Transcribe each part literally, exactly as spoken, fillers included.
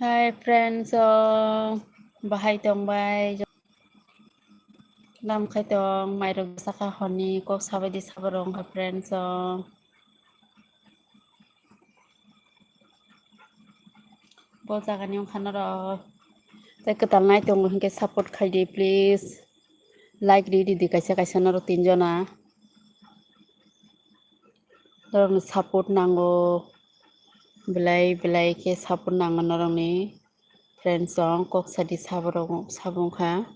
Hi friends, oh, bahai tong bai. Lam khai tong, mairok saka honi, kok sabai di saborok wngkha friends, oh. Bo jagani wngkha norok. Tei kwtal nai tongo hinkhe support khai di please. Like ri di, di kaisa kaisa norok tin jona. Norokni support nango. Belai belai khe support nango norokni. Friends song kok sadi saborok sabo wngkha.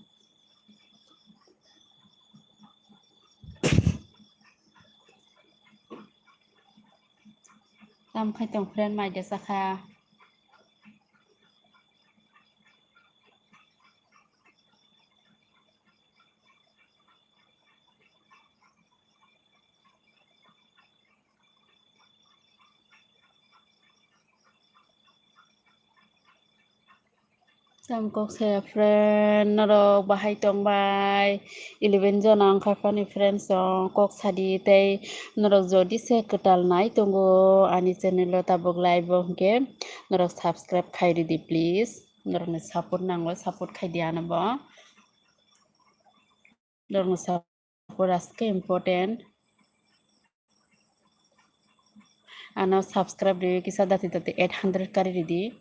Tam khai tong friend mai de sakha. Tam kok saya friend, norok bahai tong bai? Eleven jona wngkha phani friends song, kok sadi tei norok jodi se kwtal nai tongo ani channel o tabuk live o hinkhe norok subscribe khai ridi please. Norokni support nango, support khai di ano bo. Norokni support aske important. Ano subscribe rwi kisa dati dati eight hundred kari ridi.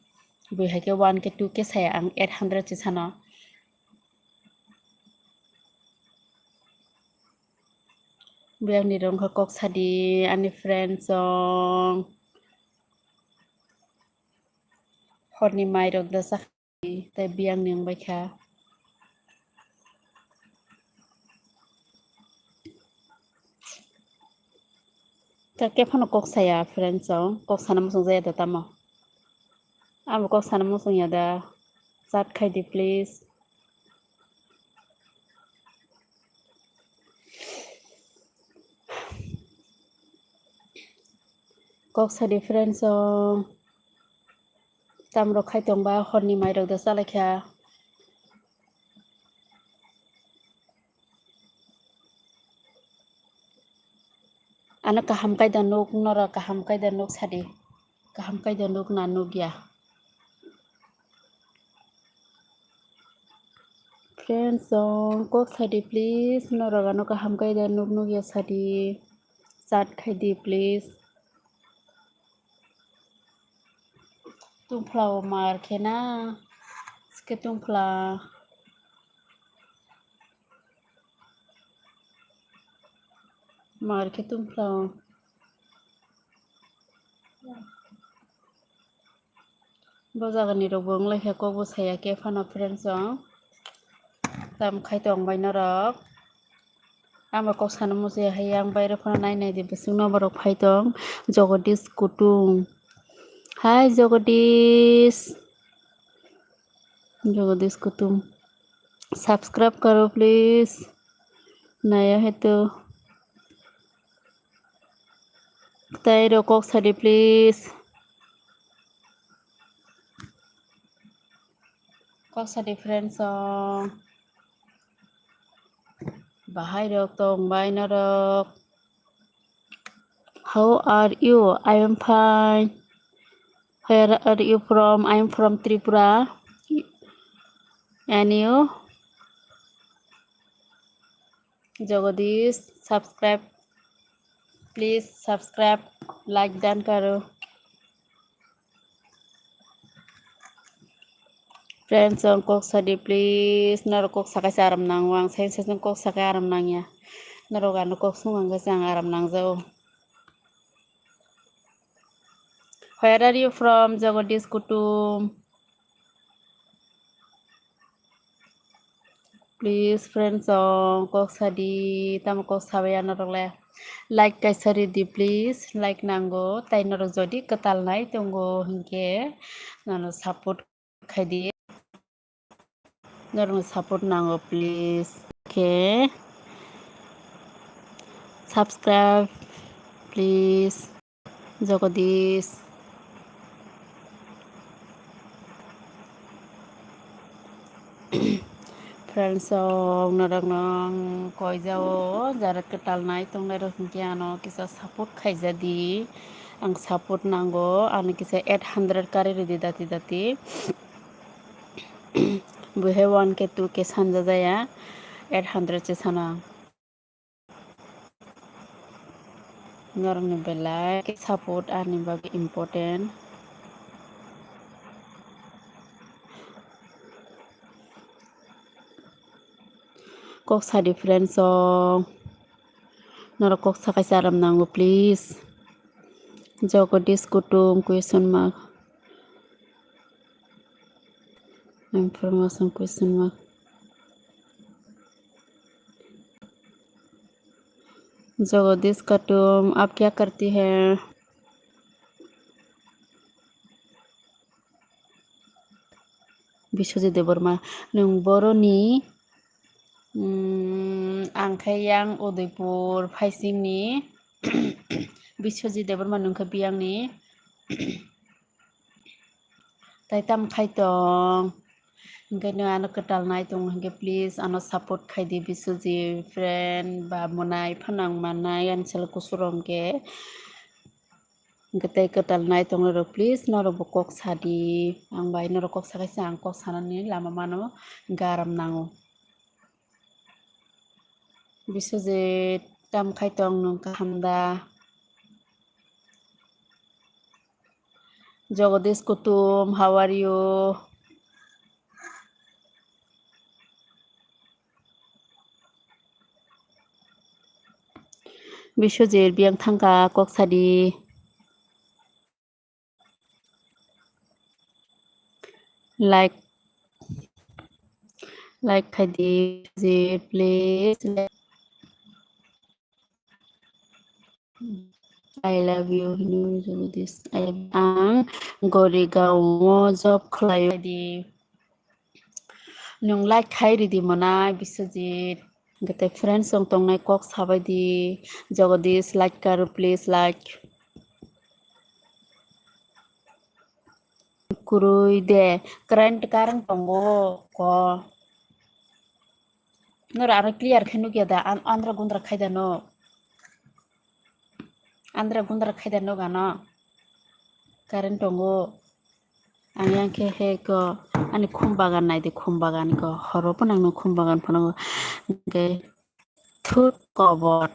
Bui hai khe one K two K saya ang eight hundred se sano. Buyang ni rong kha kok sadi ani friend song. Horni mai rok da sak. Tei biyang ni wngbai kha. Ta khe phano kok saya friends song, kok sana muchung jaya da tamo. Amo kok sana muchung ya da, chat khai di please. Kok sa di friends song. Tamrok khai tongba horni mairok da chalaikha. Ano kaham kaida nuk, nora kaham kaida nuk sadi. Kaham kaida nuk na nukya. Friends song kok sadi please, norok ano kaham kaida nuk nukya sadi. Chat khai di please. Tungphla o mar khe na, ske tungphla. Mar khe tungphla o. Bo jaga ni rok bo wng lai khe kok bo saya khe phano friends song. Tam khai tong bai norok. Ang bai kok sana muchung ya hai, yang baire phano nai nai di, bising no borok phai tong. Jagadish Kutung. Hi Jagadish. Jagadish Kutung. Subscribe karo please. Naya hai to. Tei rok kok sadi please. Kok sadi friends song. Bahai rok tong bai norok. How are you? I am fine. Where are you from? I am from Tripura. And you? Jagadish, subscribe. Please subscribe, like dan karo. Friends song kok sadi please, norok kok sakai se aram nango, ang sai sai kok sakai aram nangya. Norok ano kok sung ang khe se ang aram nangjao. Where are you from, Jagadish Kutum? Please friends song kok sadi, tamo kok sabai ya norok le. Like kaisa ridi please, like nango, tai norok jodi kwtal nai tongo hinkhe nono support khai di. Norokni support nango please. Khe subscribe please. Jagadish. Friends rok, norok no ang koijao, jara kwtal nai tongnai rok hinkhe ano kisa support khaijadi. Ang support nango, ano kisa eight hundred kari ridi dati dati. Buhe one K two K sanja jaya, eight hundred se sana. Norokni belai khe support ani bagwi important. Kok sa di friends rok. Norok kok sa kaisa aram nango, please. Jagadish Kutum question mark. Information question mark. Jagdish कटुम, आप क्या करती है? Biswajit Debbarma, nwng boroni, mm, ang khe yang Udaipur phaisingni. Biswajit Debbarma nwng khe biyangni. Tai tam khai tong. Hinkhe no ano kwtal nai tong hinkhe please ano support khai di Biswajit friend ba mwnai phanang mannai ani salo kusurok hinkhe. Hinkhe tei kwtal nai tong rok please norok bo kok sa di. Ang bai norok kok sa kaisa ang kok sanani lama mano hinkhe aram nango. Biswajit, tam khai tong nwng kaham da? Jagadish Kutum, how are you? Biswajit, biyang thangka kok sadi. Like, like khai di, please. I love you, hino jodi this. I love ang Gorigaon o job khlai di. Nwng like khai ridi mwnai Biswajit. Gete friends rok tongnai kok sabai di. Jagadish like karo, please like. Kwrwi de, current, current tongo ko. Nora aro clear khe nukya da, an-, andra gundra khai da no. Andra gundra khai da no gano. Current tongo. Ang yang khe he ko, ani khum bagan nai di, khum bagan ko. Horo phano ang no khum bagan phano. Hwnkhe thut kobor.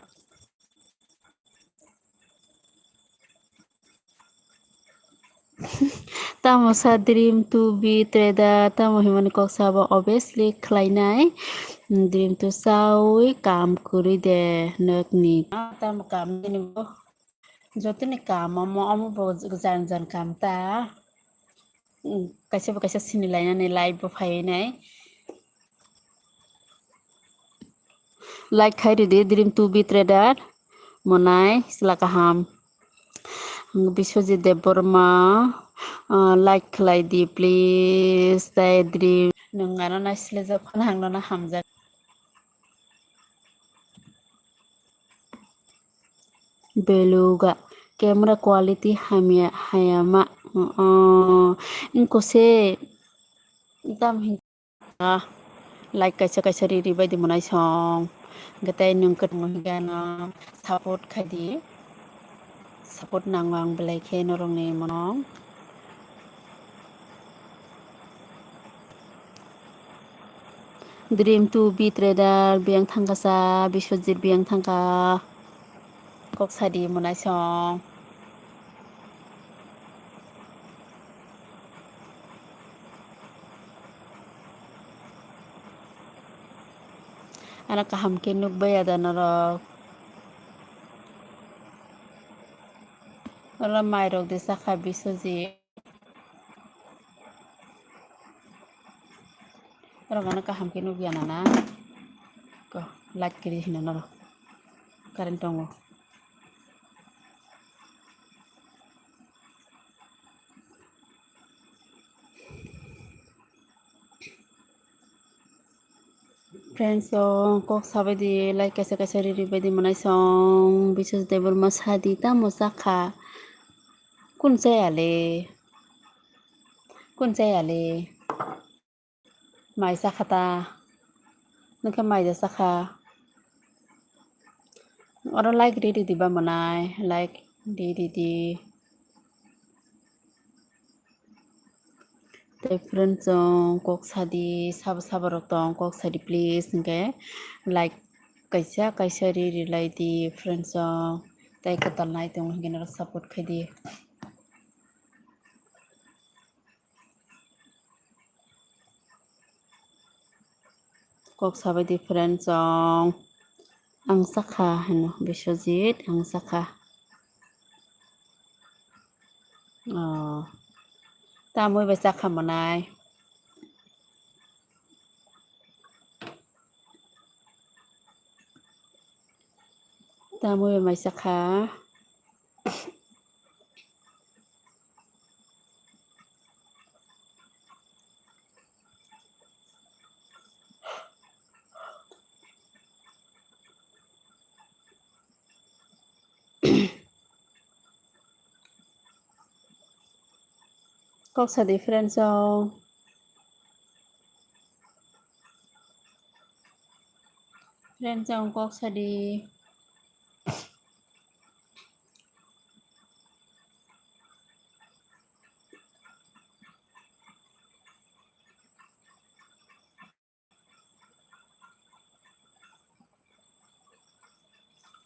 Tamo sa dream to be trader, tamo himani kok sabo obviously khlainai. Dream to sawi kam kwrwi de nokni. Tamo kam nini bo. Jotoni kam omo, omo bo jan jan kam ta. Kaisa bo kaisa sini lainani live bo phaiwi nai. Like khai ridi, Dream to be trader, monai sila kaham. Biswajit Debbarma, ah, like khlai di, please. Tai Dream, nwng ano nai silajak phano ang nono hamjak. Beluga, camera quality hamya, hayama. Oh, ingkose, tam hin-, ah, like kaisa kaisa riri bai di monai song. Gatai nwng kwtwng hingano support khai di. Support nango ang belai khe norokni monong. Dream to be trader, biyang thangkasa, Biswajit biyang thangka. Kok sadi monai song. Ano kaham khe nukbaiya da norok. Oro mairok de sakha Biswajit. Oro gana kaham khe nukya nana. Ko, light kwrwi hino noro. Current tongo. Friends rok, kok sabai di, like kaisa kaisa riri bai di monai song, Biswajit Debbarma sadi tamo sakha. Kun chaya le? Kun chaya le? Mai sakha ta? Nokhe maida chakha. Oro like ri ridi ba mwnai, like ri ridi. Tei friends chong kok sadi, sabo sabo rok tong kok sadi please, hinkhe like kaisa kaisa ri ri lai di friends chong. Tei kwtal nai tongo hinkhe norok support khai di. Kok sabai di friend chong. Ang sakha hino Biswajit, ang sakha. Oh. Tamwi bai chakha mwnai. Tamwi bai mai chakha. Kok sadi friend chong. Friend chong kok sadi.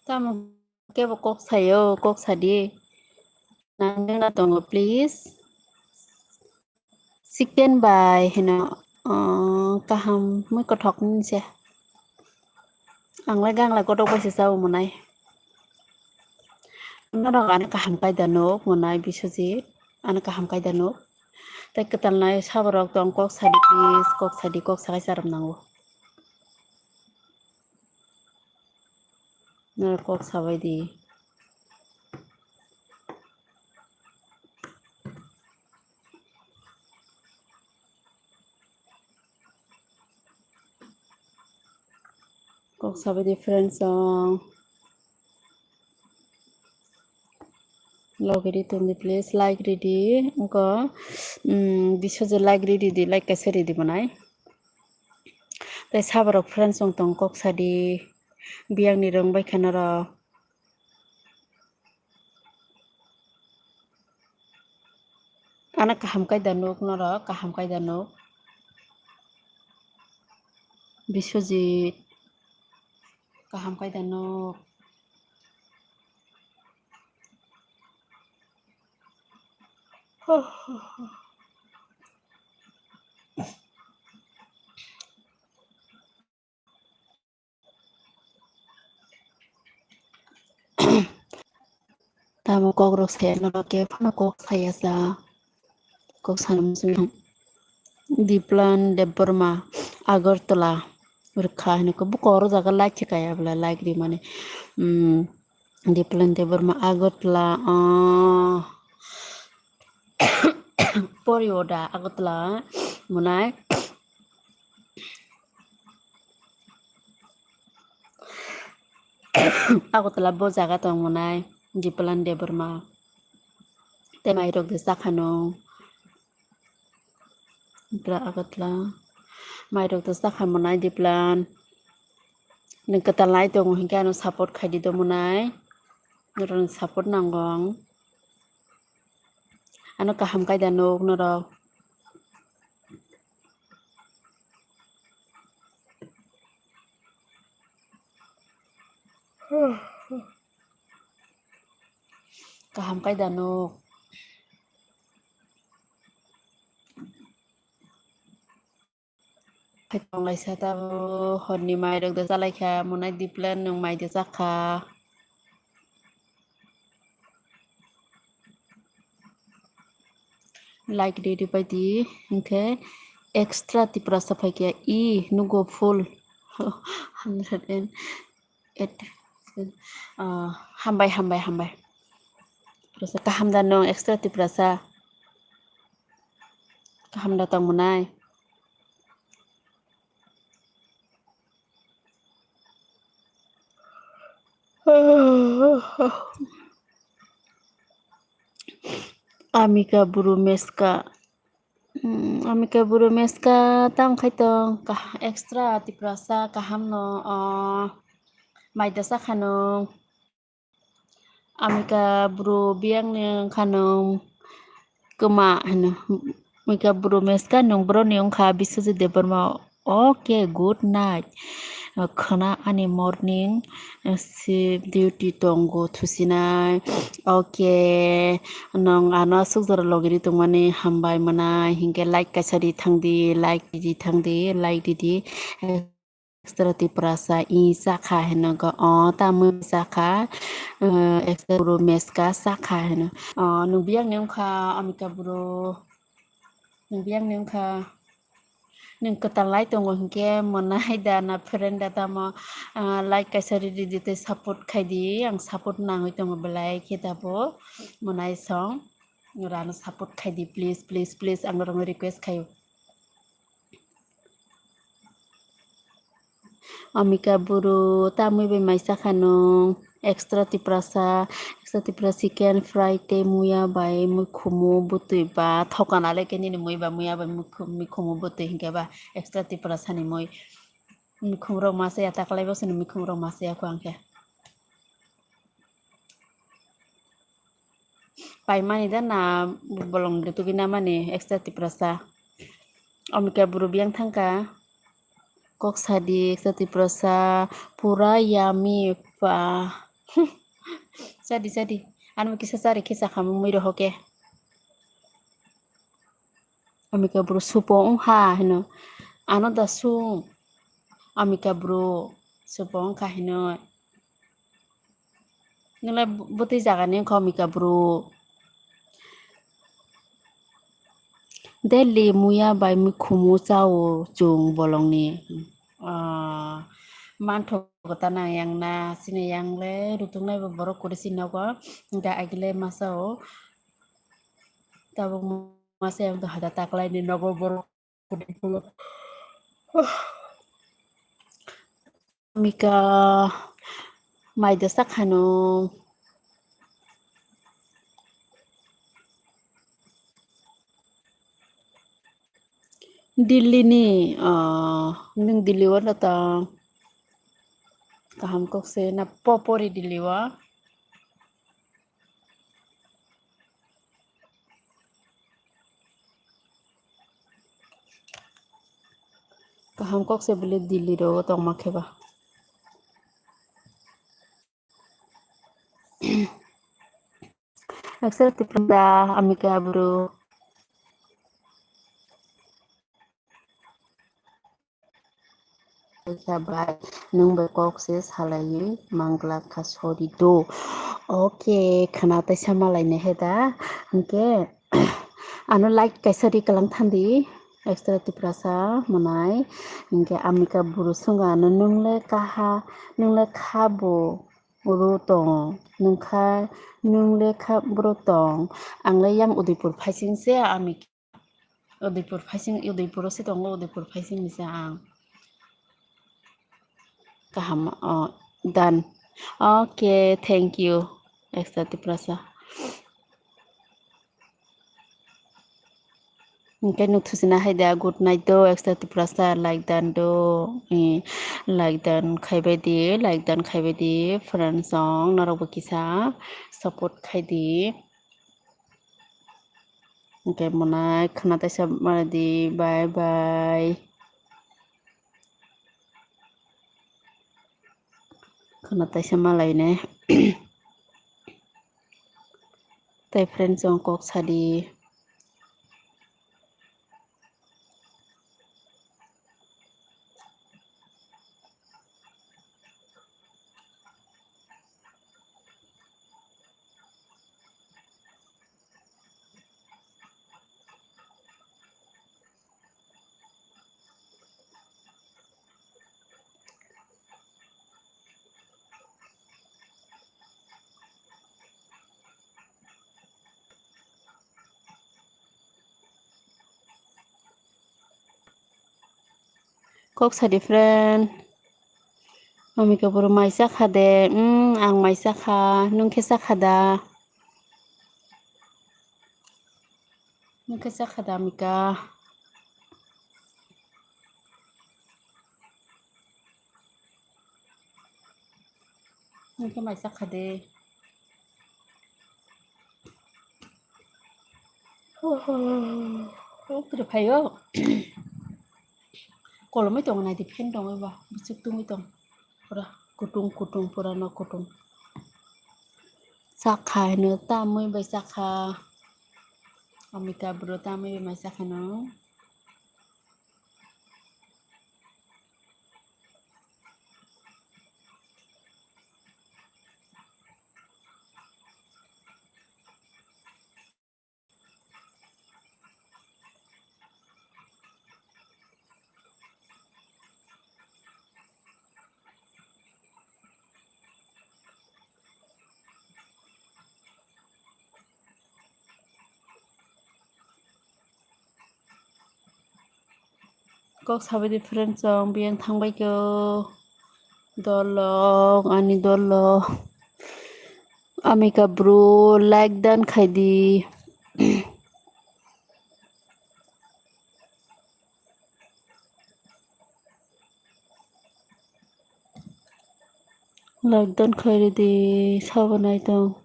Tamo kebo kok sayo, kok sadi. Nang na tongo, please. Chicken bai hino, uh, kaham mui kothok ni se. Ang lai gang lai kotok bai se chao mwnai. Norok ano kaham kaida nuk mwnai Biswajit, ano kaham kaida nuk. Tei kwtal nai saborok tong kok sadi please, kok sadi, kok sakai charam nango. Norok kok sabai di. Kok sabai di friends chong. Logi ri tong di please, like ri di. Engko, mm, Biswajit like ri di, like kaisa ri di mwnai. Tei saborok friends chong tong kok sadi. Biyang ni rwng bai kha norok. Ano kaham kaida nuk norok, kaham kaida nuk. Biswajit, kaham kaida nuk. Tamo kok rok saya norok khe phano kok saya sa. Kok sana muchung Diplan Debbarma, Agartala rwkha hinwi khe buko oro jaga like khe kaya bwla, like rimani. Hmm, Diplan Debbarma, Agartala, ah, Poriwoda, Agartala mwnai. Agartala bo jaga tong mwnai, Diplan Debbarma. Tei mairok de chakhano. Diplan Agartala. Mairok de chakha mwnai Diplan. Nwng kwtal nai tongo hinkhe ano support khai di do mwnai. Norokni support nango ang. Ano kaham kaida nuk norok. Kaham kaida nuk. Khaitong laisa tabo horni mairok da chalaikha, mwnai Diplan nwng mai da chakha. Like ri ri pai di, hinkhe extra Tiprasa phaikha, i nugo full. Hundred and eight. Ah, hambai, hambai, hambai. Tiprasa kaham da nwng extra Tiprasa. Kaham da tong mwnai. Amika buru meska. Amika buru meska tam khai tong extra Tiprasa kaham no, maida sakha nung. Amika buru biyang ni wngkha nung kwma hino. Amika buru meska nung boro ni wngkha Biswajit Debbarma. Okay, good night. Khwna ani morning shift duty tongo thusinai. Okay, nung ano aswk jora logiri tongmani hambai mwnai hinkhe like kaisa ri thangdi, like ridi thangdi, like ridi. Extra Tiprasa i sakha hino go o tamwi sakha, extra buru meska sakha hino. Nung biyang ni wngkha Amika buru, nung biyang ni wngkha. Nung kwtal lai tongo hinkhe mwnai da na friend da tamo, like kaisa ridi tei support khaidi, ang support nangwi tongo belai khe tabuk mwnai song. Rano support khaidi please, please, please, ang norokno request khaio. Amika buru tamwi bai mai sakha nung extra Tiprasa, extra Tiprasa chicken fry tei muya bai mui khumu bwtwi ba thokana le khe nini mui ba muya bai mui khu-, mui khumu bwtwi hinkhe ba extra Tiprasa ni mui. Mikhum rok masa ya taklai bo sini mikhum rok masa ya kho ang khe. Paimani da na bolong de tugui namani extra Tiprasa. Amika buru biyang thangka. Kok sadi extra Tiprasa pura yummy pa. Sadi sadi. Ano kisa sari kisa khamu mui rohoke. Amika buru supo wngkha hino. Ano da sung. Amika buru supo wngkha hino. Nwngle bwtwi jagani wngkha Amika buru. Delhi muya bai mui khumu chao chwng bolongni. Ah, manthogo ta nang yang na sini yang le rutung nai bo borok kuri si nogo. Ga agile masa o. Tabuk masa yang to hada taklai ni nogo borok. Amika mai dosa khano. Delhi ni, ah, nwng Delhi o na tong? Kaham kok se na po pori Delhi o? Kaham kok se bwle Delhi ro tongma khe ba. Excel Tipra Amika bro. Bai, nwng bai kok se salaiwi mangla kha, sorry do. Okay, khwna taisa malaina he da. Hinkhe ano like kaisa ri kwlang thandi, extra Tiprasa mwnai. Hinkhe Amika buru swngo ano, nwng le kaha, nwng le kha bo ro tong, nwng kha, nwng le kha bro tong. Ang le yang Udaipur phaising se Amika. Udaipur phaising, Udaipur o se tongo, Udaipur phaising ni se ang. Kaham, oh, done. Okay, thank you, extra Tiprasa. Hinkhe nuk thusina hai da, good night do, extra Tiprasa, like done do, eh, like done khaibai di, like done khaibai di, friends song, norok bo kisa support khai di. Hinkhe mwnai khwna taisa mari di, bye bye. Khwna taisa malaina. Tai friends song kok sadi. Kok sa di friend. Amika boro mai cha kha de. Hmm, ang mai cha kha. Nwng khe cha kha da? Nwng khe cha kha da, Amika? Nokhe mai chakha de. Ukre phaio. Kolomwi tongo naidi, fan tongwi ba, bwswk tungwi tong. Pura kutung kutung, pura no kutung. Chakha hino, tamwi bai chakha. Amika bro tamwi bai mai chakha no. Kok sabai di friend song, biyang thangbai kho. Dolok, ani dolok. Amika bro, like dan khai di. Like dan khai ridi, sabo nai tong.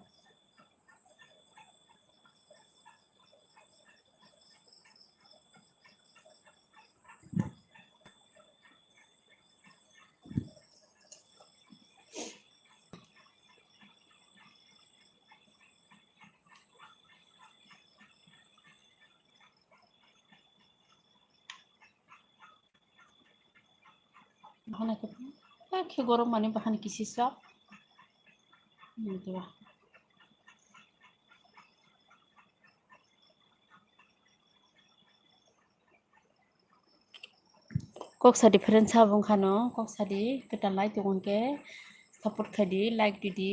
Bahani khe, khe gorok mani bahani kisi sa. Nini diba. Kok sa di friend sabo wngkha no, kok sa di, kwtal lai tongo hwnkhe support khai di, like di di.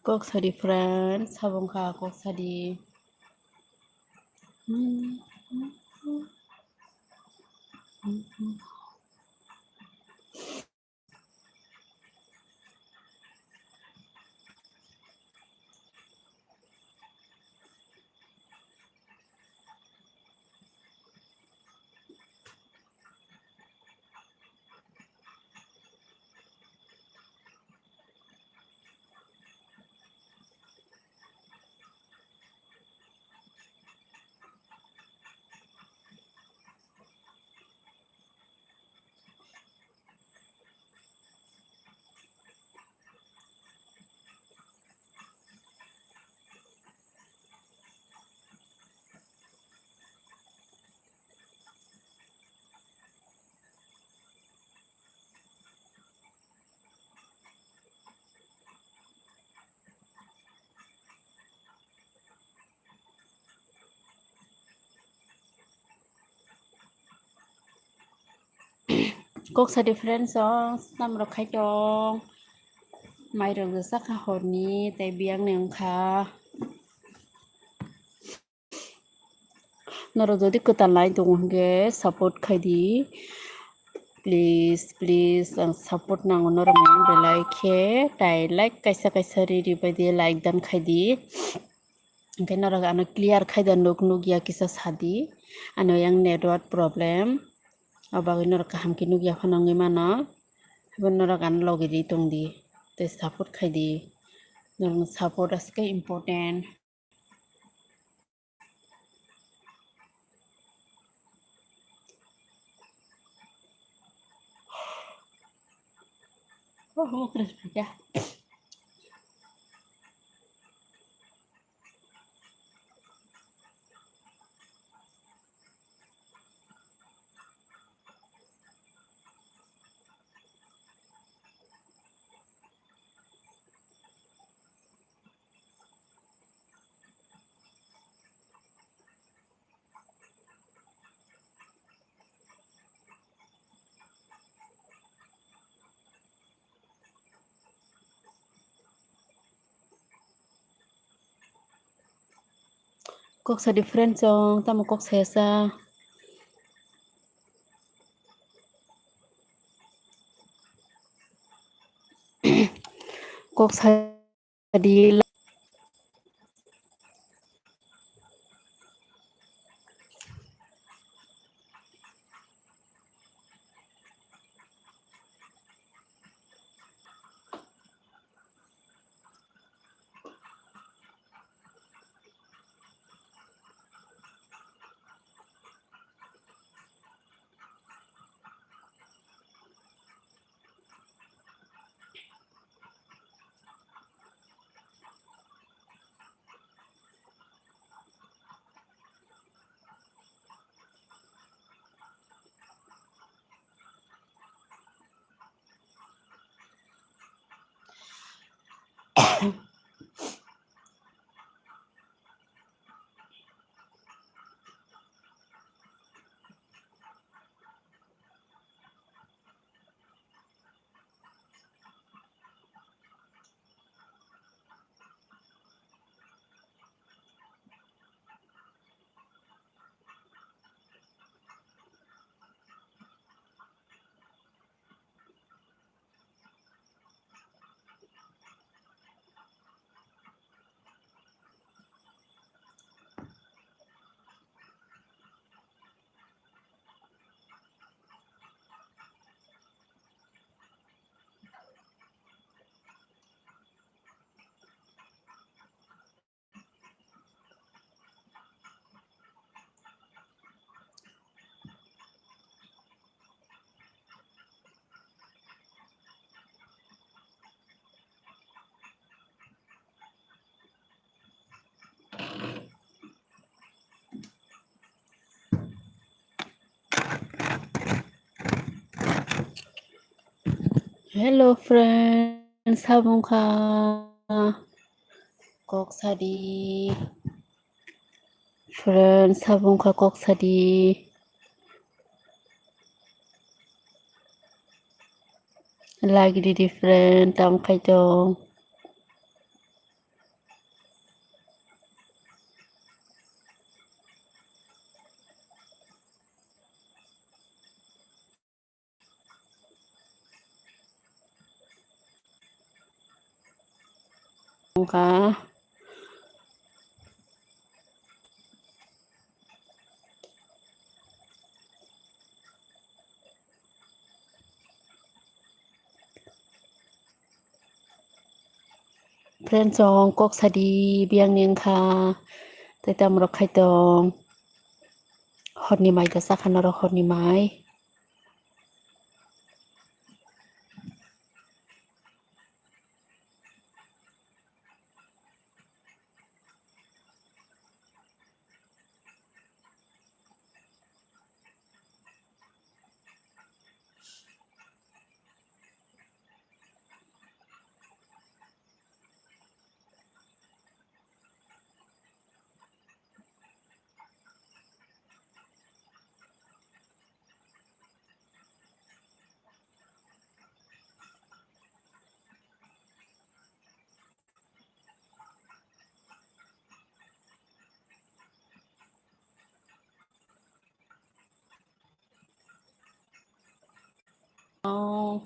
Kok sa di friend, sabo wngkha kok sa di. Kok sa di friend song, swnam rok khai tong. Mai rok jesa kha horni, tei biyang ni wngkha. Norok jodi kwtal lai tongo hwnkhe support khai di. Please, please, ang support nango norokni, belai khe tai like kaisa kaisa ri ri bai di, like dan khai di. Hwnkhe norok ano clear khai da nuk nuk ya kisa sa di. Ano yang network problem. O bagwi norok kaham khe nuk ya phano wngwi mano. Haibo norok ano logi ri tong di. Tei support khai di. Norokni support aske important. Oh, oh, terus ya. Kok sa di friend chong, tamo kok saya sa. Kok sa di. Hello friends, sabung kha kok sadi. Friends, sabung kha kok sadi. Like di di friend, tam khai tong. Wngkha. Friends, chong kok sadi biyang ni wngkha. Tei tamo rok khai tong. Horni mai da sakha norok horni mai. Oh.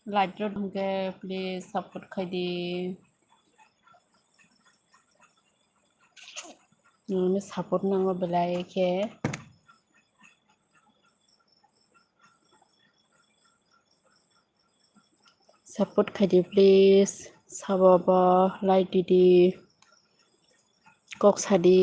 Light rok hwnkhe please support khai di. Nini support nango belai khe. Support khai di please. Sabo bo like di di. Kok sadi.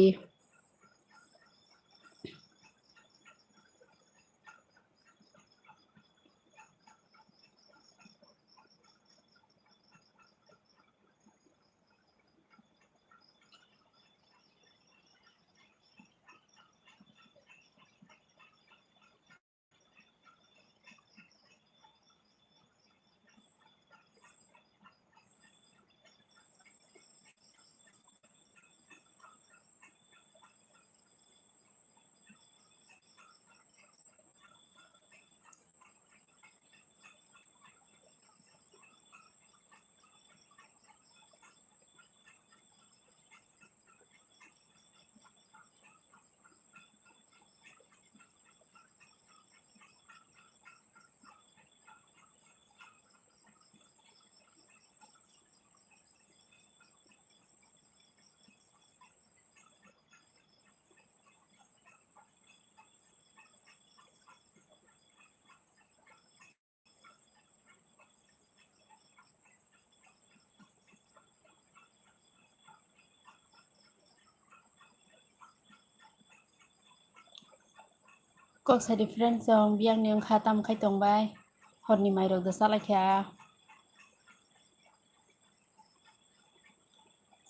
Kok sa di friends, chwng biyang ni wngkha, tam khai tong bai. Hor ni mai rok da chalai kha.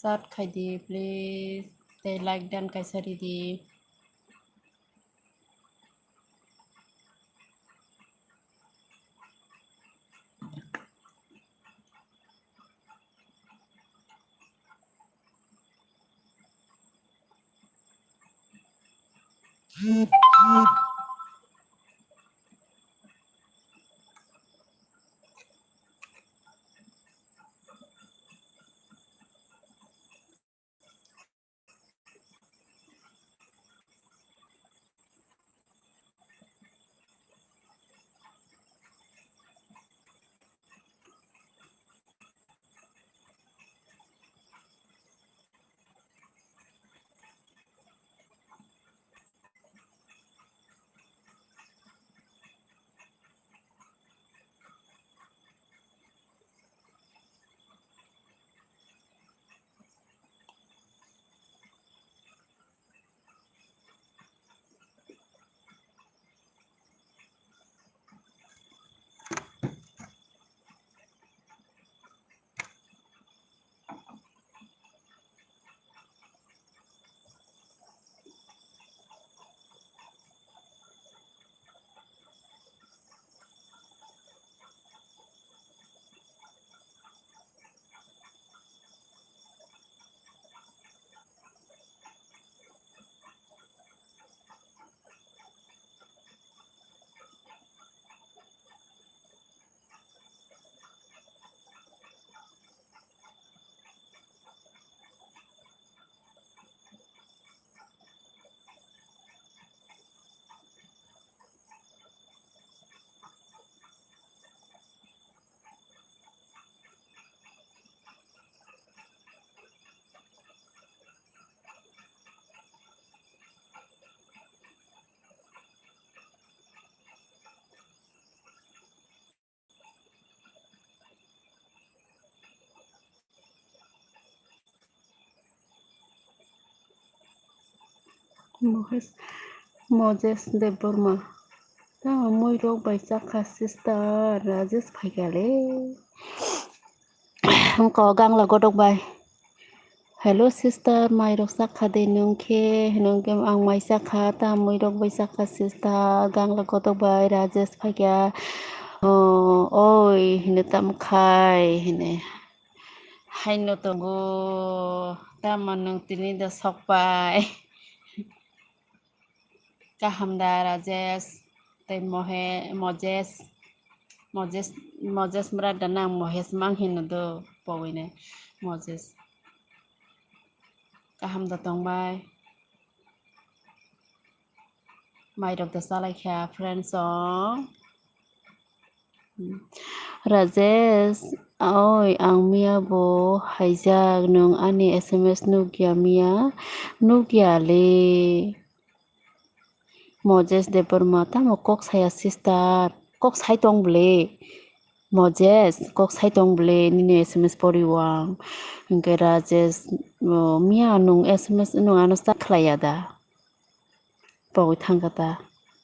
Chat khai di please. Tei like dan kaisa ri di. Mohes, Moses Debbarma. Tamo muirok bai chakha sister, Rajesh phaikha le. Wngkha o gangla godok bai. Hello sister, mairok chakha de nwng khe? Hwnwi khe ang mai chakha, ta muirok bai chakha sister, gangla godok bai Rajesh phaikha. Oh, oi, hino tamo khai, hino. Haino tongo, tamo nwng tini da sokpai. Kaham da Rajesh, tei Mohe-, Mojes, Mojes, Mojes brother nang Mohes mang hino do, pogwino Mojes. Kaham da tongbai. Mairok da chalai kha, friends song. Rajesh, oi, ang miya bo haijak, nwng ani S M S nukya miya, nukya le. Mojes Debbarma, tamo kok saya sister, kok sai tong bwle. Mojes, kok sai tong bwle, nini S M S poriwang. Hwnkhe Rajesh, o, miya nwng S M S nwng ano start khlaiya da? Pogwi thangkha ta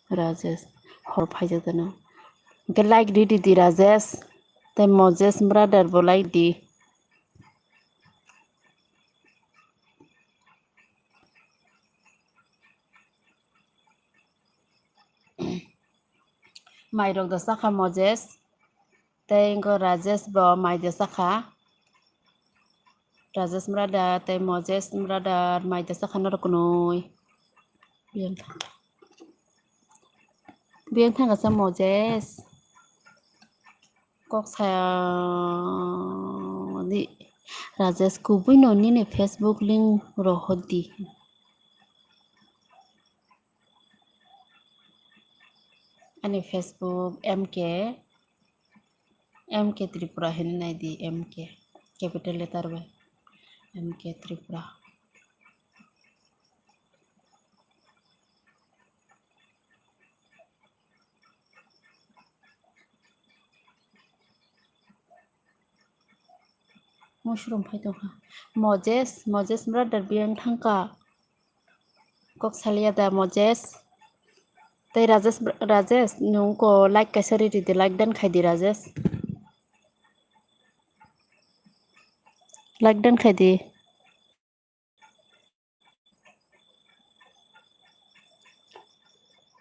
Rajesh, hor phaijak da no. Hwnkhe like di, di, di Rajesh, tei Mojes brother bo like di. Mairok da chakha Mojes, tei wngkha Rajesh bo mai da chakha. Rajesh brother tei Mojes brother mai da chakha norok kwnwi. Biyang thang-, biyang thangkha sa Mojes. Kok saya di Rajesh, kubui no nini Facebook link rohor di. Ani Facebook M K, M K Tripura hwnwi nai di, M K, capital letter bai, M K Tripura. Mushroom phai tongkha. Mojes, Mojes brother biyang thangkha. Kok salia da Mojes? Tei Rajesh, Rajesh, nwng ko like kaisa ri ridi, like dan khai di Rajesh. Like dan khai di.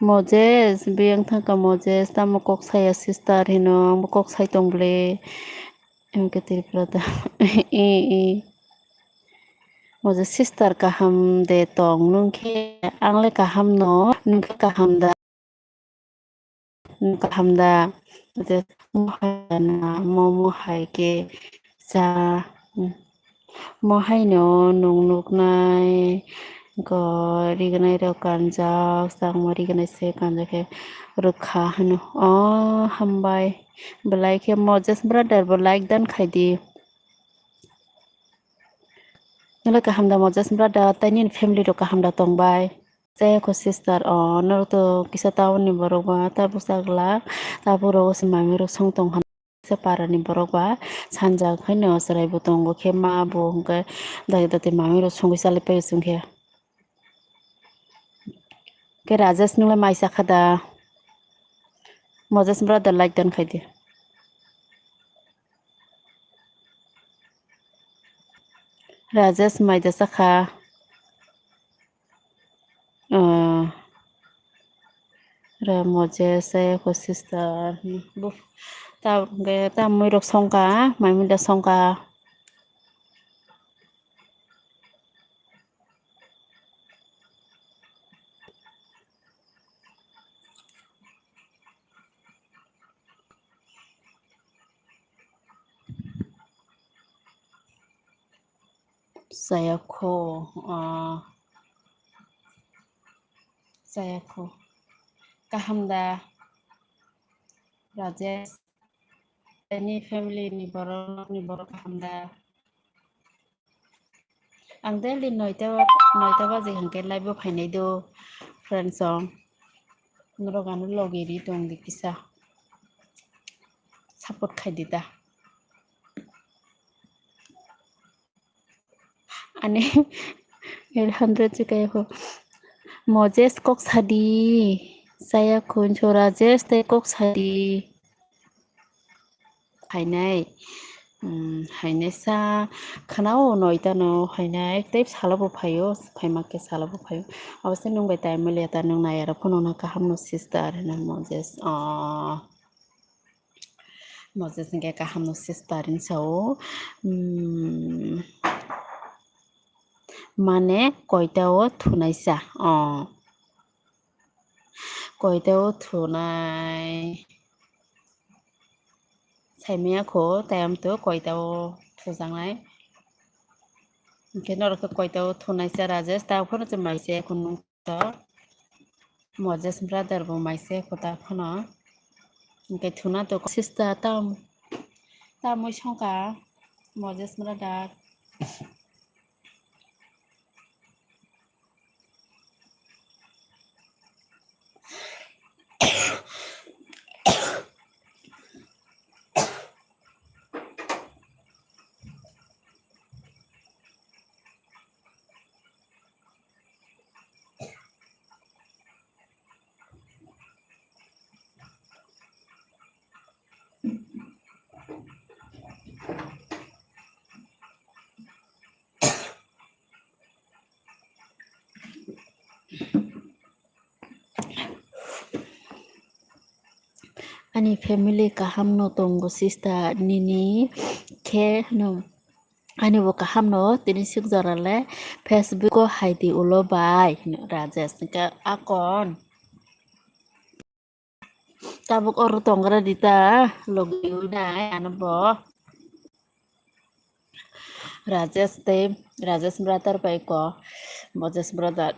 Moses, biyang thangka Moses, tamo kok saya sister hino, ang bo kok sai tong bole. Em ke Tripura da. I, i. Moses sister kaham de tong, nung khe ang le kaham no, nung khe kaham da. Kaham da, je mo hai na, mo, mo hai khe cha, mo hai no nung nuknai, go rignai rok kanjak, changma rignai se kanjak khe rwkha hwno. O hambai, belai khe Moses brother bo like dan khai di. Nole kaham da Moses brother, tei nini family rok kaham da tong bai? Chayakho sister, o, norok to kisa town ni borok ba, tabuk chagla, tabuk rogo se mami rok song tong kha, kisa para ni borok ba, sanja khai no chwrai bo tongo khe ma bo hwnkhe dagi dagi mami rok songwi chalai pai chwng khe. Khe Rajesh nung le mai cha kha da? Moses brother like dan khai di. Rajesh mai da cha kha. Ah, ra Moses, eh, ko sister. Hmm, bu, ta, ge, ta mui rok songka, mai mui da songka. Chayakho, ah, chayakho. Kaham da, Rajesh? Ani family ni borok, ni borok kaham da? Ang daily noita, noita baje hwnkhe live o phainai do, friends song. Norok ano logi ri tong di kisa. Support khai di da. Ani eight hundred se kaya kho. Moses kok sadi. Saya khun chora Rajesh tei kok sadi. Hainai. Hmm, hainai sa khana o noita no hainai tei salo bo phaio, phaima khe salo bo phaio. Abo se nwng bai time maliya ta nwng nai aro phano na kaham no sister hino Moses. Oh. Moses hwnkhe kaham no sister hinwi sao. Hmm. Mane koita o thunaisa. Oh. Koita o thunai. Saimaya kho, tei amtwi koita o thujaknai. Hwnkhe norok khe koita o thunaisa Rajesh, ta phano chwng mai se kunu. Moses brother bo mai se kho ta phano. Hwnkhe thuna to sister tam, tamwi songkha Moses brother. Ani family kaham no tongo sister, nini khe no ani bo kaham no tini sik jora le Facebook o hai di ulo bai hino Rajesh hwnkhe akon. Tabuk oro tongra dita logi nai ano bo. Rajesh tei Rajesh brother bai ko Moses brother.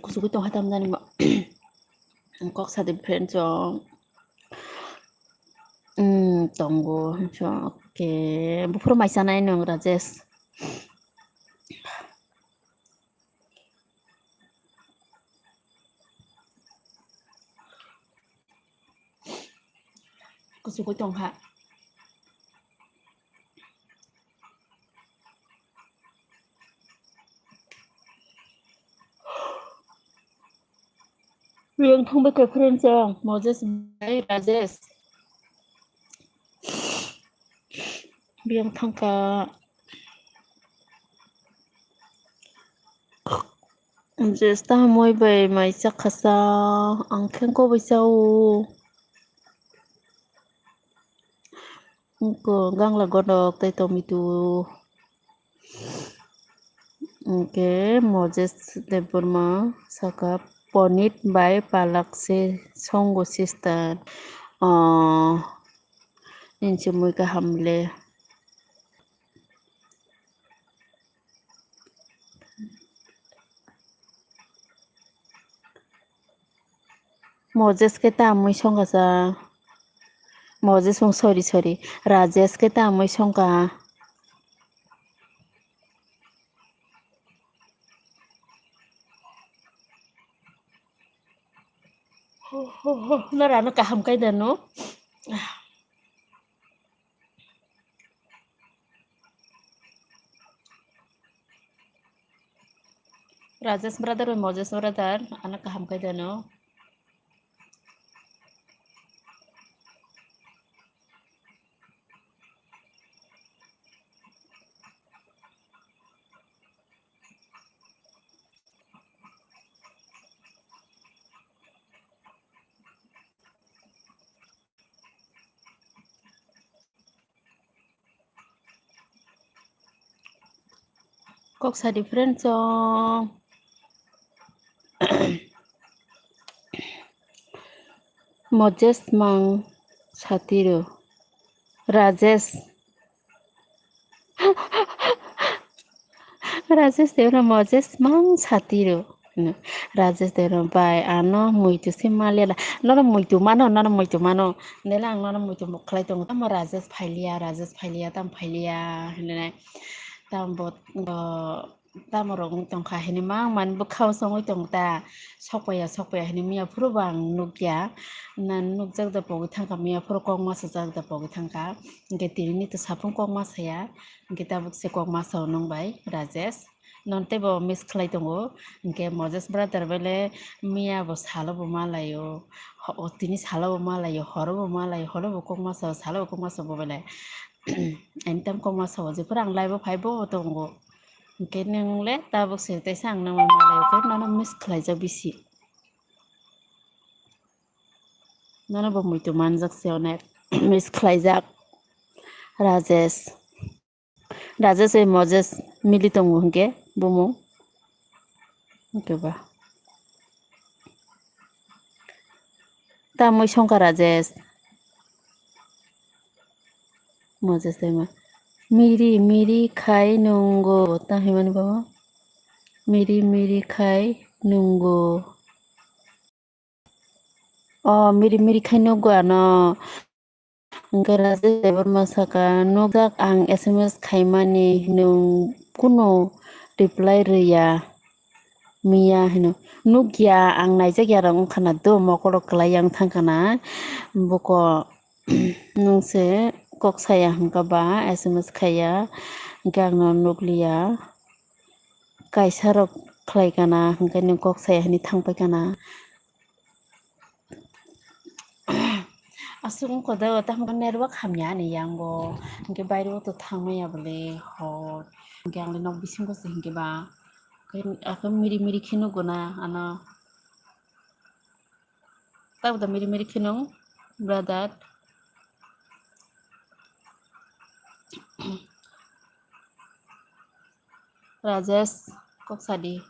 Kuchugui tongkha tamjani bo. Kok sadi friend chong. Hmm, tongo. Okay. Buphuru mai chanai nung Rajesh. Kuchugui tongkha. Yang thangbai kha friends ang, Moses bai Rajesh. Biyang thangkha. Jesta moi bai mai chakhasa, ang khengko bai chao. Ko gangla godok tei tomitu. Hwnkhe Moses Debbarma saka, "Ponit bai palak se songo sister." Oh, nini se mui kaham le. Moses khe ta mui songkha sa. Moses mung, sorry, sorry. Rajesh khe ta mui songkha. Nora no kaham kai da no. Rajesh brother bai Moses brother, ano kaham kai da no. Kok sa different song. Moses mang satiro. Rajesh. Rajesh Debra Moses mang satiro. Rajesh Debra bai ano muitu se maliya la. Nono muitu mano, nono muitu mano. Nela ang nono muitu khlai tongo. Tamo Rajesh phailiya, Rajesh phailiya, tam phailiya hinwi nai. Tam bo, bo, tamo rok wng tongkha hinwi mang man bwkhao songwi tongo ta. Sokpaiya, sokpaiya hinwi miya phuru bo ang nukya. Na nukjak da pogwi thangkha, miya phuru kok masajak da pogwi thangkha. Hwnkhe tini to saphung kok masaya. Hwnkhe tabuk se kok masao nwng bai Rajesh. Non teibo miss khlai tongo. Hwnkhe Moses brother bai le miya bo salo bo malaio. Ho-, o tini salo bo malaio, horo bo malaio, horo bo kok masao, salo bo kok masao bo belai. Anytime kok masao, jephuru ang live o phai bo tongo. Hwnkhe nwng le tabuk se teisa ang nang malaio, khe nono miss khlaijak bisi. Nono bo muitu manjak se onek. Miss khlaijak. Rajesh. Rajesh bai Moses mili tongo hwnkhe bumung. Hwnkhe ba. Tamwi songkha Rajesh. Moses bai ma. Miri miri khai nungo. Ta himani baba. Miri miri khai nungo. O miri miri khai nukgo ano. Hwnkhe Rajesh Debbarma saka, "Nukjak ang S M S khaimani, nwng kunu reply rwya miya," hino. "Nukya, ang naijakya rok wngkha na do, mokolo kwlaiya wng thangkha na." Buko nwng se kok saya hwnkha ba, S M S khaiya, hwnkhe ang no nukliya. Kaisa rok khlai kana, hwnkhe nwng kok saya hinwi thang pai kana. Aswk wngkha do, tamo network hamya ani yango, hwnkhe bairo to thang maya bole hor, hwnkhe ang nok bisingo se hwnkhe ba, hwnkhe miri miri khe nukgo na ano. Tabuk da miri miri khe nung, brother. Rajesh, kok sadi.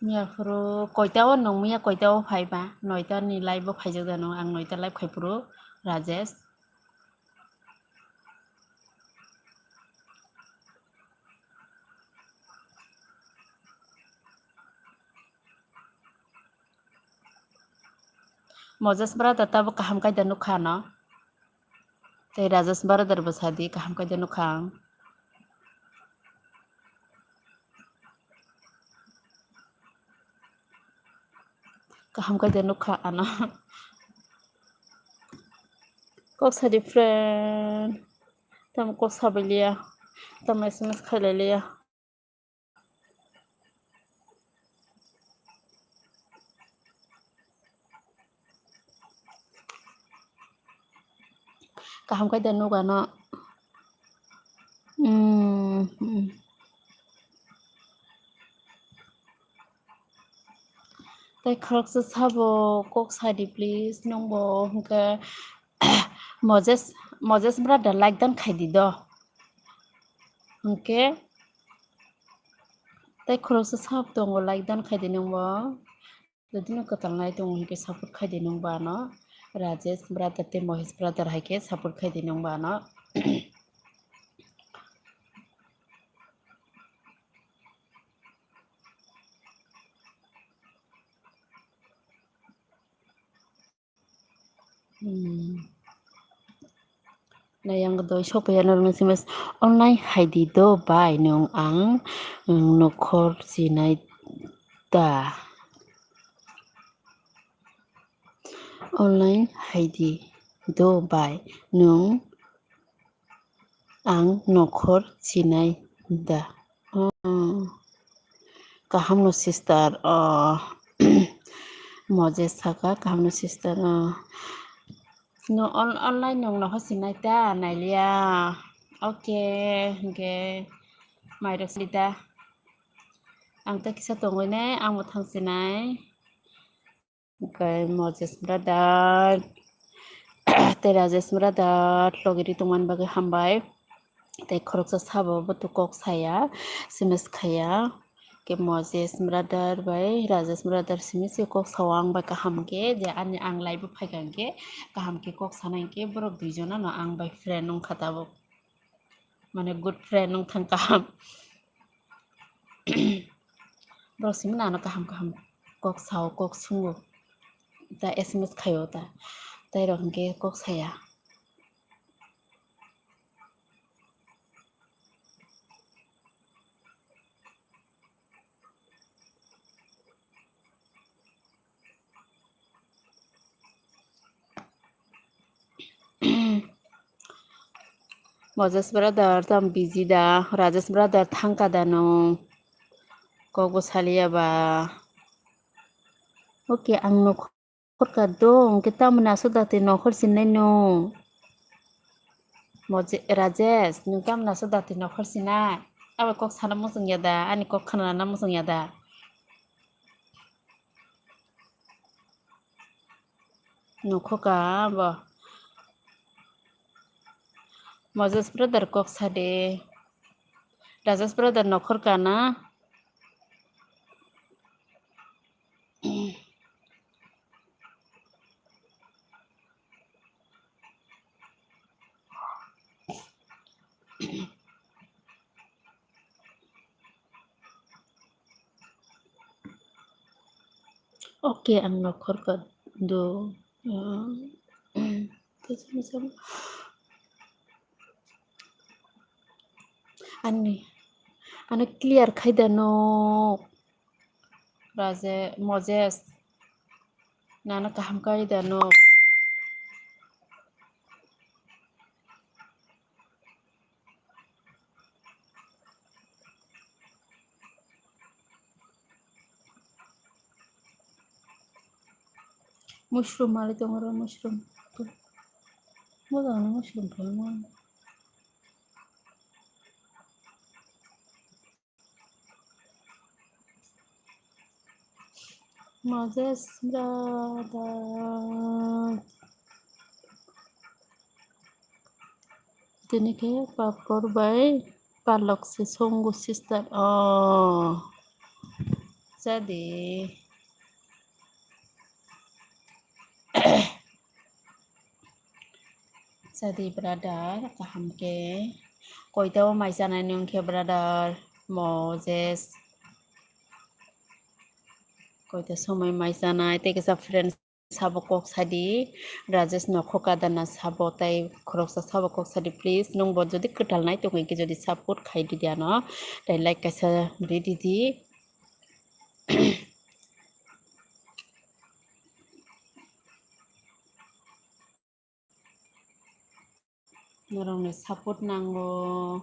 Miya phuru koita o nung, miya koita o phai ba, noita ni live o phaijak da nung, ang noita live khai phuru, Rajesh. Moses brother tabuk kaham kaida nukha ano. Tei Rajesh brother bo sadi kaham kaida nukha ang. Kaham kaida nukha ano. Kok sadi friend. Tamo kok sabai liya. Tamo S M S khailai liya. Kaham khe de nuk ano. Hmm, hmm. Tei khoroksa sabo kok sadi please, nungbo hwnkhe Moses, Moses brother like dan khaidi do. Hwnkhe tei khoroksa sabo tongo like dan khaidi nungbo. Jodi no kwtal nai tongo hwnkhe support khaidi nungbo ano. Rajesh brother tei Mohesh brother hai khe support khaidi nungbo ano. Hmm. Nai ang doi sopaiya norokno sms online haidi do bai nwng ang, mm, nokhor sinai da. Online haidi do bai nwng ang nokhor sinai da. Oh. Kaham no sister, oh. Moses saka kaham no sister, oh. No on-, online nwng nokhor sinai ta nailiya. Okay, hwnkhe mairok sili ta. Ang ta kisa tongwi nai, ang bo thang sinai. Hwnkhe Moses brother tei Rajesh brother logi ri tongmani bagwi hambai. Tei khoroksa sabo bo to kok saya, sms khaya. Khe Moses brother bai Rajesh brother simi se kok sao ang bai kaham khe, je ani ang live o phaikha hwnkhe kaham khe kok sana hwnkhe borok duijono no ang bai friend wngkha tabuk. Mane good friend wng thang kaham. Borok simi nano kaham kaham kok sao, kok sungo. Ta sms khaio ta. Tei rok hwnkhe kok saya. Moses brother tam busy da, Rajesh brother thangka da no. Kok bo saliya ba. Okay, ang no khorka do, hwnkhe tamoni aswk da twi nokhor sinai no? Moje-, Rajesh, nwng tamoni aswk da twi nokhor sinai? Abo kok sana muchung ya da, ani kok khnana muchung ya da? Nokhorka bo. Moses brother kok sadi. Rajesh brother nokhorka na? Okay, ang nokhorka do. Ani, ano clear khai da no, Raje-, Moses. Nano kaham kai da no. Mushroom mali tongo ro, mushroom. Moda no mushroom phalma. Moses brother. Tini khe papor bai palok se songo sister. Oh. Jadi. Sadi brother, kaham khe. Koita o mai chanai nwng khe brother, Moses. Koita somoi mai chanai, tei kisa friends sabo kok sadi, Rajesh nokhorka da na sabo, tei khoroksa sabo kok sadi, please. Nwng bo jodi kwtal nai tongwi khe jodi support khai di di ano, tei like kaisa ri di di. Norokni support nango.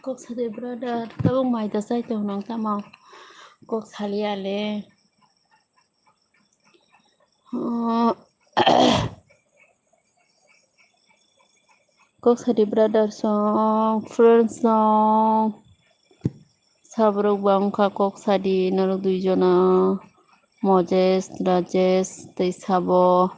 Kok sadi brother, tabuk mai da chai tong nang tamo? Kok saliya le. Oh. Kok sadi brother song, friends song. Saborok ba wngkha kok sadi norok duijona, Moses, Rajesh tei Sabo.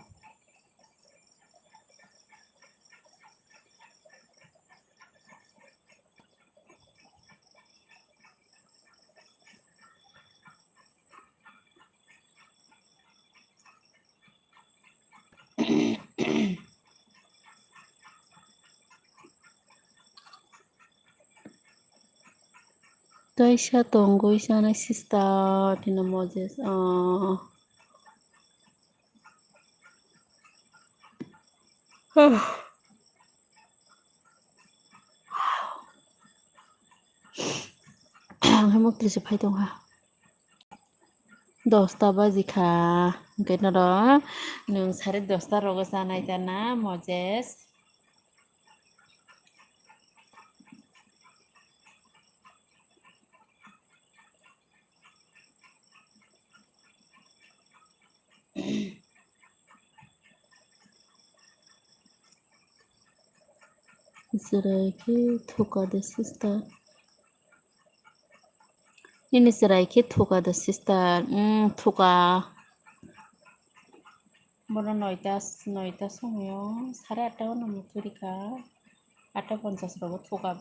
Kaisa tongwi chanai sister tino Moses. Oh. Ang hai mukti se phai tongkha. Dosta baji kha, hwnkhe norok nwng sare dosta rogo chanai ta na, Moses? Chwrai khe thuka de sister. Nini chwrai khe thuka de sister. Mm, thuka. Bono noita, noita somoi o sare atta o no muchurikha. Atta ponchas rogo thuka.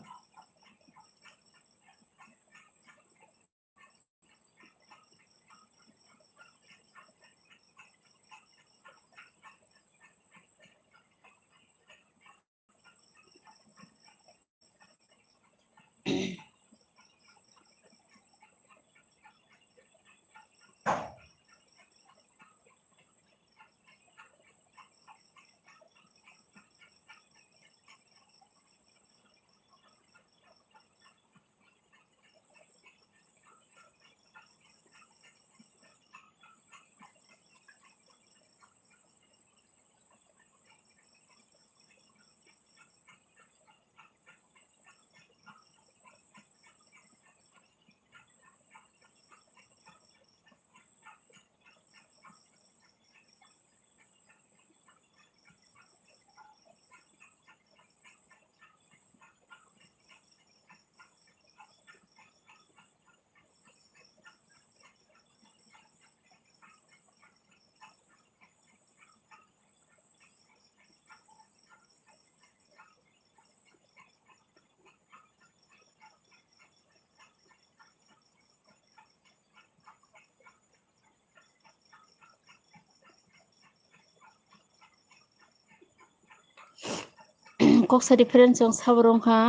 Kok sadi friends, chwng saborok wngkha.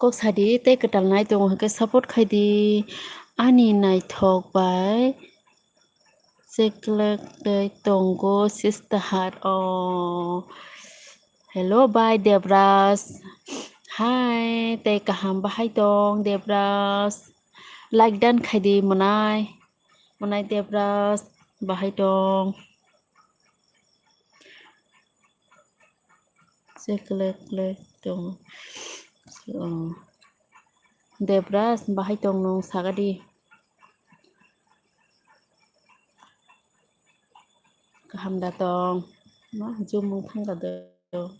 Kok sadi tei kwtal nai tongo hwnkhe support khaidi ani naithok bai. Cheklek tei tongo sister o. Hello bai Debraj. Hai tei kaham bahai tong Debraj. Like dan khaidi mwnai. Mwnai Debraj bahai tong. Cheklek klek tong. Oh. Debraj bahai tong nung sagadi. Kaham da tong. Ma jumung thangka do.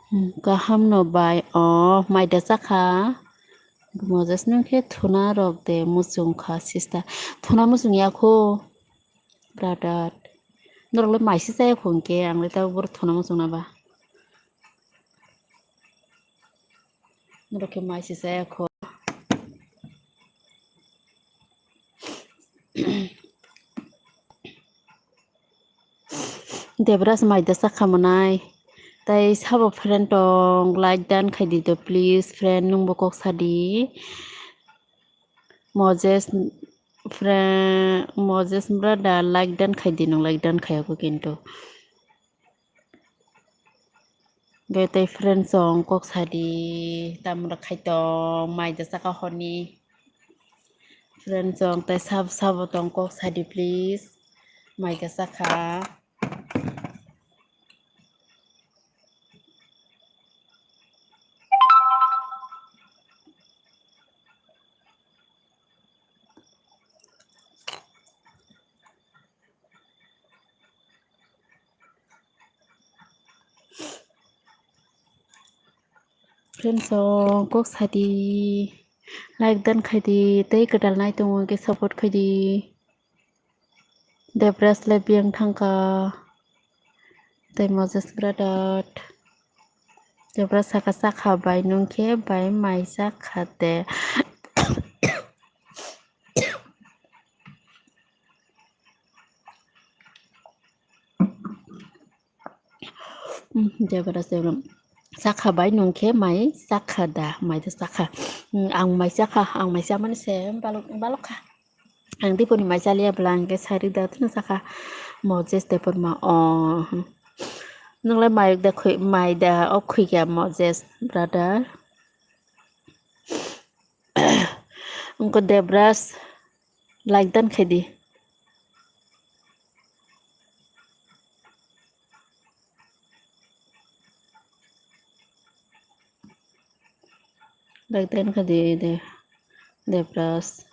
Hmm, kaham no bai o mai da chakha. Moses nung khe thuna rok de muchung kha sister. Thuna muchung ya kho brother. Norok le mai se chaya kho hwnkhe ang le tabuk boro thuna muchung na ba. Norok khe mai se chaya kho. Debras mai da sakha mwnai. Tai sabo friend tong, like dan khai di do please friend, nungbo kok sadi. Moses friend, Moses brother, like dan khai di, nung like dan khai ako kintu. Gai tai friend song kok sadi, tamra khai tong, mai da saka honi. Friend song tai sab sabo tong kok sadi please. Mai da saka. Friends song kok sadi, like dan khai di, tei kwtal nai tongo hwnkhe support khai di. Debras le biyang thangkha. Tei Moses brother. Debras saka sakha bai nungkhe bai mai sakha de. Debra se sakha bai nungkhe mai sakha da, mai da sakha. Ang mai sakha, ang mai sakmani se balok, balokha. Ang diponi mai chaliya bwla hwnkhe sari da tino sakha. Moses Debbarma o. Nunglai mai da khoi, mai da o khoikha Moses brother. Wngkha Debras. Like dan khai di. Like dan khai di de. Debras.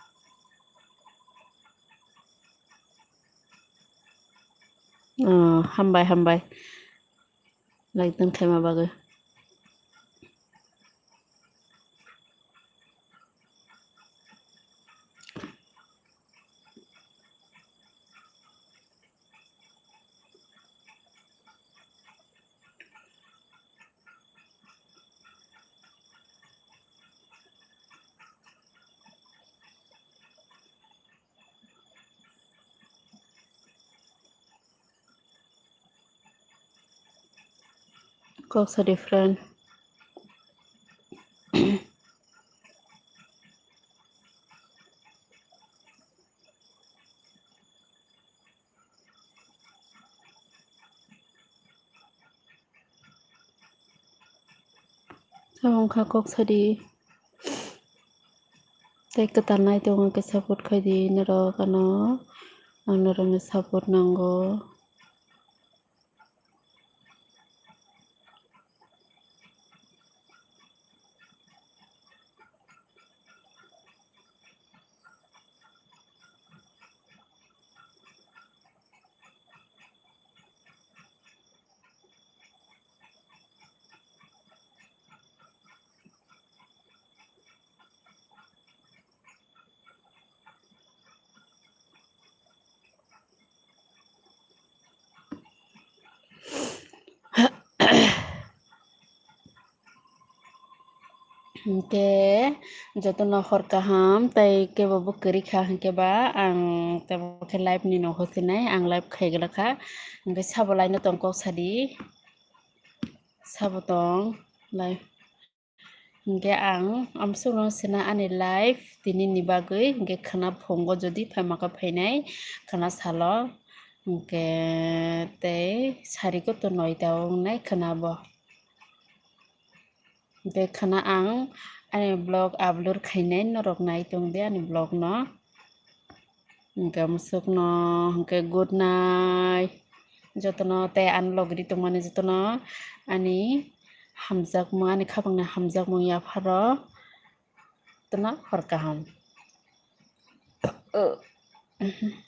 Oh, hambai, hambai. Like dan khaima bagwi. Kok sa di friend. Tei wngkha kok sadi. Tei kwtal nai tongo khe support khai di norok ano. Ang norokni support nango. Hwnkhe jotono hor kaham tei kebo bo kwrwi kha, hwnkhe ba ang tei bo khe live ni no hosinai, ang live khai glak kha, hwnkhe sabo lai no tong kok sadi, sabo tong lai. Hwnkhe ang amsukno sina ani live tini ni bagwi, hwnkhe khwna phungo jodi phaima khe phainai khwna salo, hwnkhe tei sari kotor noita o wngnai khwna bo. Hwnkhe khwna ang ani vlog upload khainai norok nai tong di ani vlog no. Hwnkhe musukno hwnkhe good night. Jotono tei ani logri tongmani jotono ani hamjakmung, ani khapangni hamjakmung yapharo jotono hor kaham.